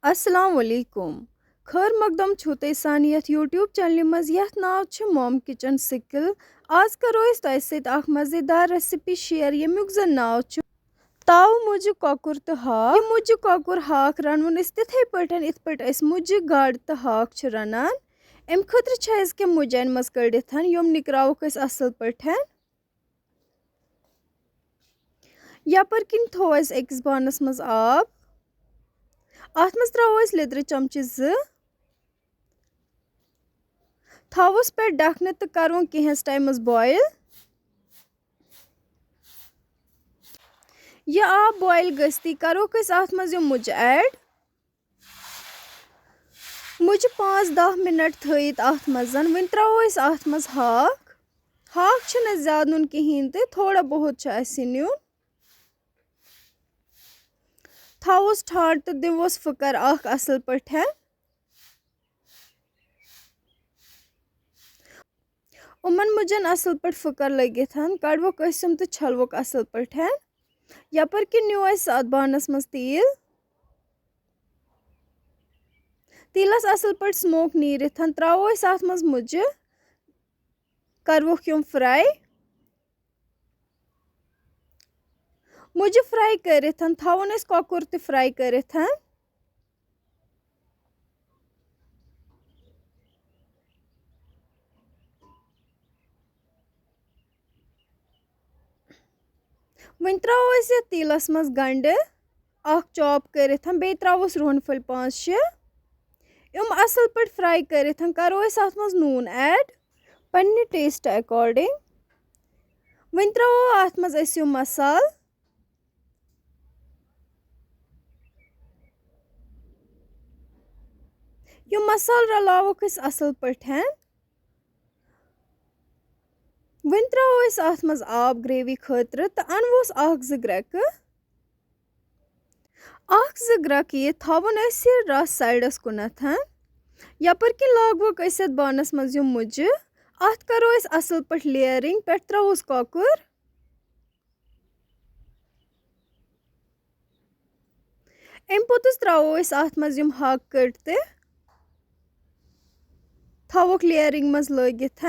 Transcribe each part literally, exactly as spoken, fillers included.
السلام علیکم۔ خٲر مقدم چھُو تۄہہِ سانہِ یَتھ YouTube چینلہِ منٛز، یَتھ ناو چھُ Mom Kitchen Skill۔ آز کَرو أسۍ تۄہہِ سۭتۍ اَکھ مَزیدار recipe share، ییٚمیُک زَن ناو چھُ تاوٕ مُجہِ کۄکُر تہٕ ہاکھ۔ یہِ مُجہِ کۄکُر ہاکھ رَنوُن أسۍ تِتھَے پٲٹھۍ، یِتھ پٲٹھۍ أسۍ مُجہِ گاڈٕ تہٕ ہاکھ چھِ رَنان۔ اَمہِ خٲطرٕ چھِ اَسہِ کینٛہہ مُجہِ اَنہِ منٛز کٔڑِتھ، یِم نِکراووکھ أسۍ اَصٕل پٲٹھۍ۔ یَپٲرۍ کِنۍ تھوو اَسہِ أکِس بانَس منٛز آب۔ اَتھ منٛز ترٛاوو أسۍ لیٚدرِ چمچہٕ زٕ۔ تھاووس پٮ۪ٹھ ڈَکھنہٕ تہٕ کَرون کینٛہَس ٹایمَس boil۔ یہِ آب boil گٔژھتٕے کَروکھ أسۍ اَتھ منٛز یِم مُجہِ add۔ مُجہِ پانٛژھ دَہ مِنَٹ تھٲیِتھ اَتھ منٛز۔ وۄنۍ ترٛاوو أسۍ اَتھ منٛز ہاکھ۔ ہاکھ چھُنہٕ اَسہِ زیادٕ نیُن کِہیٖنۍ تہِ، تھوڑا بہت چھُ اَسہِ یہِ نیُن۔ تھاووس ٹھانٛڈ تہٕ دِموس پھٕکَر اَکھ اَصٕل پٲٹھۍ۔ یِمَن مُجَن اَصٕل پٲٹھۍ پھٕکَر لٔگِتھ، کَڑوکھ أسۍ یِم تہٕ چھَلوکھ اَصٕل پٲٹھۍ۔ یَپٲرۍ کِنۍ نیوٗ اَسہِ اَتھ بانَس منٛز تیٖل۔ تیٖلَس اَصٕل پٲٹھۍ smoke نیٖرِتھ ترٛاوو أسۍ اَتھ منٛز مُجہِ، کَروکھ یِم fry۔ مُجہِ fry کٔرِتھ تھاوون أسۍ کۄکُر تہِ fry کٔرِتھ۔ وۄنۍ ترٛاوو أسۍ یَتھ تیٖلَس منٛز گَنٛڈٕ اَکھ chop کٔرِتھ، بیٚیہِ ترٛاووس رُہَن پھٔلۍ پانٛژھ شےٚ۔ یِم اَصٕل پٲٹھۍ fry کٔرِتھ کَرو أسۍ اَتھ منٛز نوٗن add پنٛنہِ taste according۔ وۄنۍ ترٛاوو اَتھ منٛز أسۍ یِم مصالہٕ۔ یِم مصالہٕ رَلاووکھ أسۍ اَصٕل پٲٹھۍ۔ وۄنۍ ترٛاوو أسۍ اَتھ منٛز آب gravy خٲطرٕ تہٕ اَنووس اَکھ زٕ گرٛٮ۪کہٕ۔ اَکھ زٕ گرٛٮ۪کہٕ یِتھ تھاوون أسۍ یہِ رَس sideس کُنَتھ۔ یَپٲرۍ کِنۍ لاگوکھ أسۍ یَتھ بانَس منٛز یِم مُجہِ۔ اَتھ کَرو أسۍ اَصٕل پٲٹھۍ layering، پٮ۪ٹھ ترٛاووس کۄکُر۔ اَمہِ پوٚتُس ترٛاوو أسۍ اَتھ منٛز یِم ہاکہٕ کٔٹۍ تہِ، تھاووکھ layering منٛز لٲگِتھ۔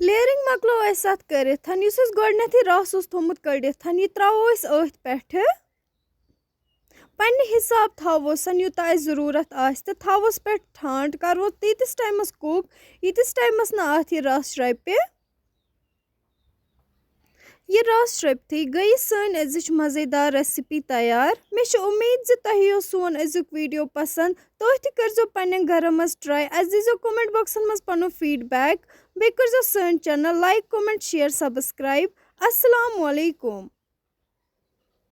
Layering مۄکلو اَسہِ اَتھ کٔرِتھ، یُس اَسہِ گۄڈٕنٮ۪تھٕے رَس اوس تھوٚمُت کٔڑِتھ، یہِ ترٛاوو أسۍ أتھۍ پٮ۪ٹھٕ۔ پنٛنہِ حِساب تھاووس، یوٗتاہ اَسہِ ضروٗرت آسہِ، تہٕ تھاووس پٮ۪ٹھ ٹھانٛڈ، کَروس تیٖتِس ٹایمَس cook، ییٖتِس ٹایمَس نہٕ اَتھ یہِ رَس شرٛپہِ۔ یہِ رَس شرٛپتھٕے گٔیہِ سٲنۍ أزِچ مَزیدار recipe تیار۔ مےٚ چھِ اُمید زِ تۄہہِ یِیو سون أزیُک video پسنٛد۔ تُہۍ تہِ کٔرزیو پنٛنٮ۪ن گَرَن منٛز try۔ اَسہِ دیٖزیو comment boxن منٛز پَنُن feedback۔ بیٚیہِ کٔرزیو سٲنۍ channel like، comment، share، subscribe۔ السلام علیکم۔